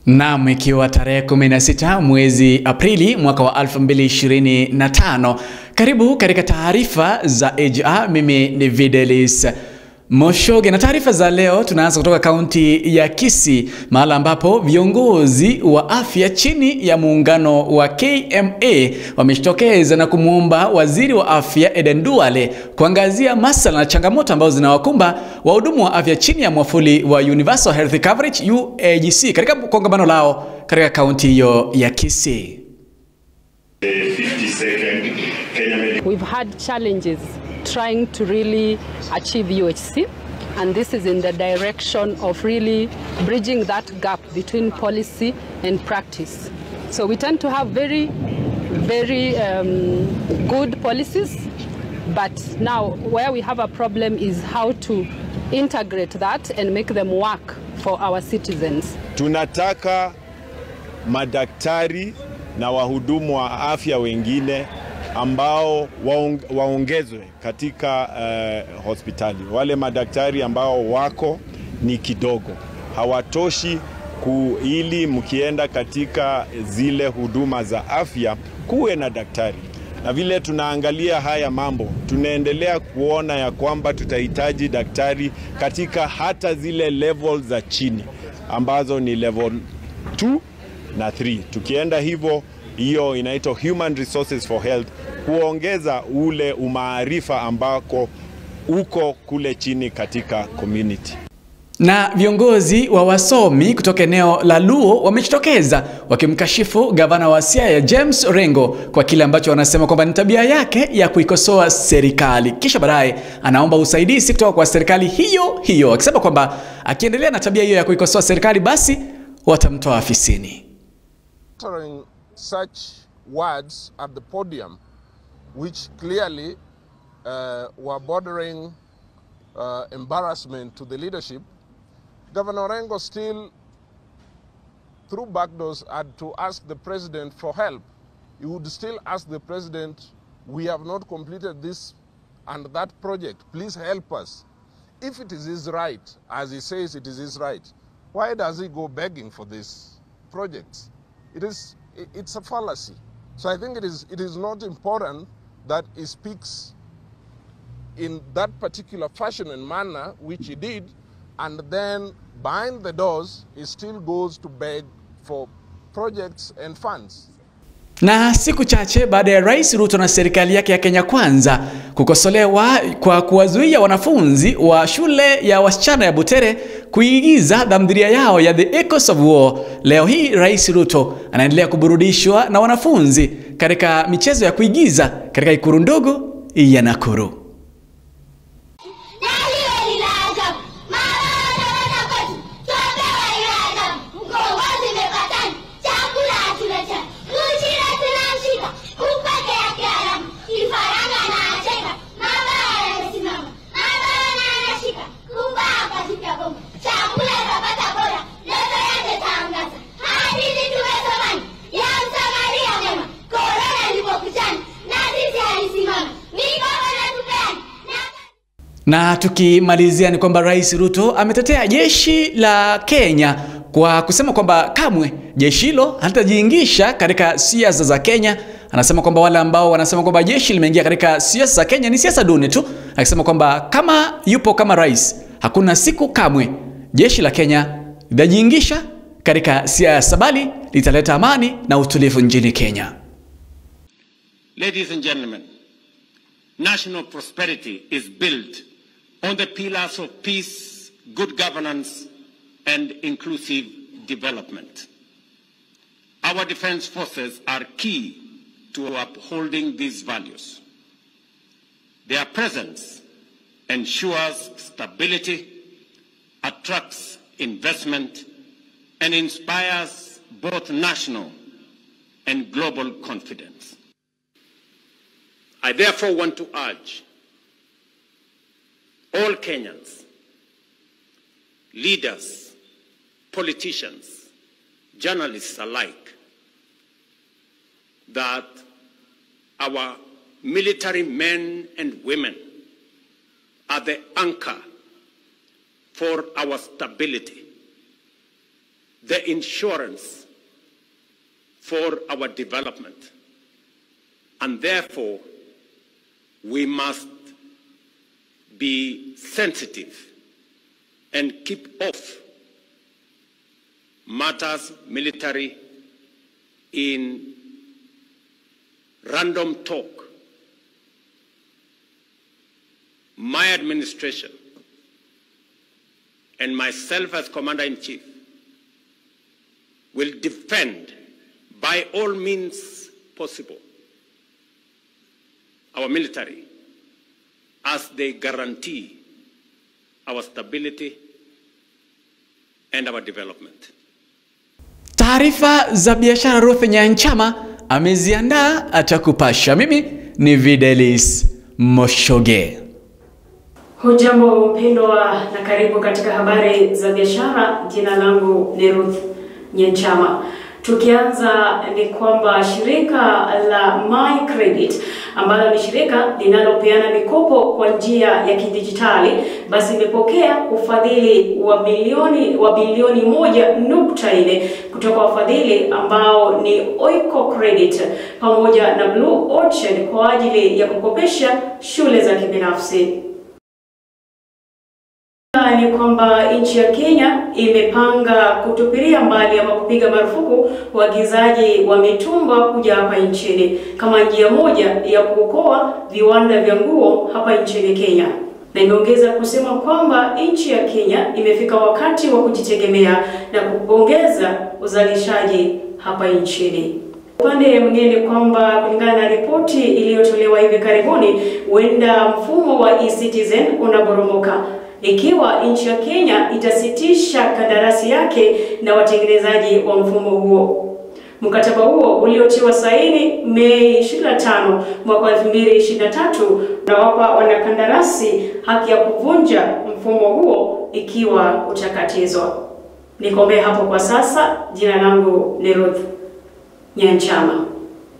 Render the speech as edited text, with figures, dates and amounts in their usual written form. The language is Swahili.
Naam, ikiwa tarehe 16 mwezi Aprili mwaka wa 2025. Karibu katika taarifa za AGR. Mimi ni Videlis Moshoge, na taarifa za leo tunaanza kutoka kaunti ya Kisii, mahala ambapo viongozi wa afya chini ya muungano wa KMA wamejitokeza na kumuomba waziri wa afya Aden Duale kuangazia masala na changamoto ambazo zinawakumba wahudumu wa afya chini ya mwafuli wa Universal Health Coverage UHC katika kongamano lao katika kaunti hiyo ya Kisii. We've had challenges trying to really achieve UHC, and this is in the direction of really bridging that gap between policy and practice. So we tend to have very, very good policies, but now where we have a problem is how to integrate that and make them work for our citizens. Tunataka madaktari na wahudumu wa afya wengine ambao waongezwe katika hospitali. Wale madaktari ambao wako ni kidogo, hawatoshi ili mkienda katika zile huduma za afya kuwe na daktari. Na vile tunaangalia haya mambo, tunaendelea kuona ya kwamba tutahitaji daktari katika hata zile level za chini ambazo ni level 2 na 3. Tukienda hivyo, hiyo inaitwa Human Resources for Health, kuongeza ule umaarifa ambako uko kule chini katika community. Na viongozi wa wasomi kutoka eneo la Luo wamejitokeza wakimkashifu gavana wa Siaya James Orengo kwa kile ambacho wanasema kwamba ni tabia yake ya kuikosoa serikali. Kisha baadaye anaomba usaidizi kutoka kwa serikali hiyo hiyo, akisema kwamba akiendelea na tabia hiyo ya kuikosoa serikali basi watamtoa afisini. Such words at the podium, which clearly were bordering embarrassment to the leadership, Governor Orengo still, through backdoors, had to ask the president for help. He would still ask the president, we have not completed this and that project, please help us. If it is his right, as he says it is his right, why does he go begging for these projects? It's a fallacy. So I think it is not important that he speaks in that particular fashion and manner, which he did, and then behind the doors, he still goes to beg for projects and funds. Na siku chache baada ya Rais Ruto na serikali yake ya Kenya Kwanza kukosolewa kwa kuwazuia wanafunzi wa shule ya wasichana ya Butere kuigiza tamthilia yao ya The Echoes of War, leo hii Rais Ruto anaendelea kuburudishwa na wanafunzi katika michezo ya kuigiza katika ikulu ndogo ya Nakuru. Na tukimalizia ni kwamba Rais Ruto ametetea jeshi la Kenya kwa kusema kwamba kamwe jeshi hilo halitajiingisha katika siasa za Kenya. Anasema kwamba wale ambao wanasema kwamba jeshi limeingia katika siasa za Kenya ni siasa duni tu, akisema kwamba kama yupo kama rais, hakuna siku kamwe jeshi la Kenya litajiingisha katika siasa, bali litaleta amani na utulivu nchini Kenya. Ladies and gentlemen, national prosperity is built on the pillars of peace, good governance, and inclusive development. Our defense forces are key to upholding these values. Their presence ensures stability, attracts investment, and inspires both national and global confidence. I therefore want to urge all Kenyans, leaders, politicians, journalists alike, that our military men and women are the anchor for our stability. the insurance for our development. And therefore, we must be sensitive and keep off matters military in random talk. My administration and myself as Commander-in-Chief will defend by all means possible our military as they guarantee our stability and our development. Taarifa za biashara Ruth Nyanchama ameziandaa, atakupasha. Mimi ni Videlis Moshoge. Hujambo mpendwa na karibu katika habari za biashara. Jina langu ni Ruth Nyanchama. Tukianza ni kwamba shirika la My Credit ambalo ni shirika linalopeana mikopo kwa njia ya kidijitali basi imepokea ufadhili wa bilioni 1.4 kutoka wafadhili ambao ni Oiko Credit pamoja na Blue Orchard kwa ajili ya kukopesha shule za kibinafsi. Ni kwamba nchi ya Kenya imepanga kutupilia mbali ama kupiga marufuku uagizaji wa mitumba kuja hapa nchini kama njia moja ya kuokoa viwanda vya nguo hapa nchini Kenya. Na imeongeza kusema kwamba nchi ya Kenya imefika wakati wa kujitegemea na kuongeza uzalishaji hapa nchini. Upande mwingine kwamba kulingana na ripoti iliyotolewa hivi karibuni, huenda mfumo wa eCitizen unaboromoka ikiwa nchi ya Kenya itasitisha kandarasi yake na watengenezaji wa mfumo huo. Mkataba huo uliotiwa saini Mei 25 mwaka 2023 unawapa wanakandarasi haki ya kuvunja mfumo huo ikiwa utakatizwa. Nikomee hapo kwa sasa. Jina langu ni Ruth Nyanchama.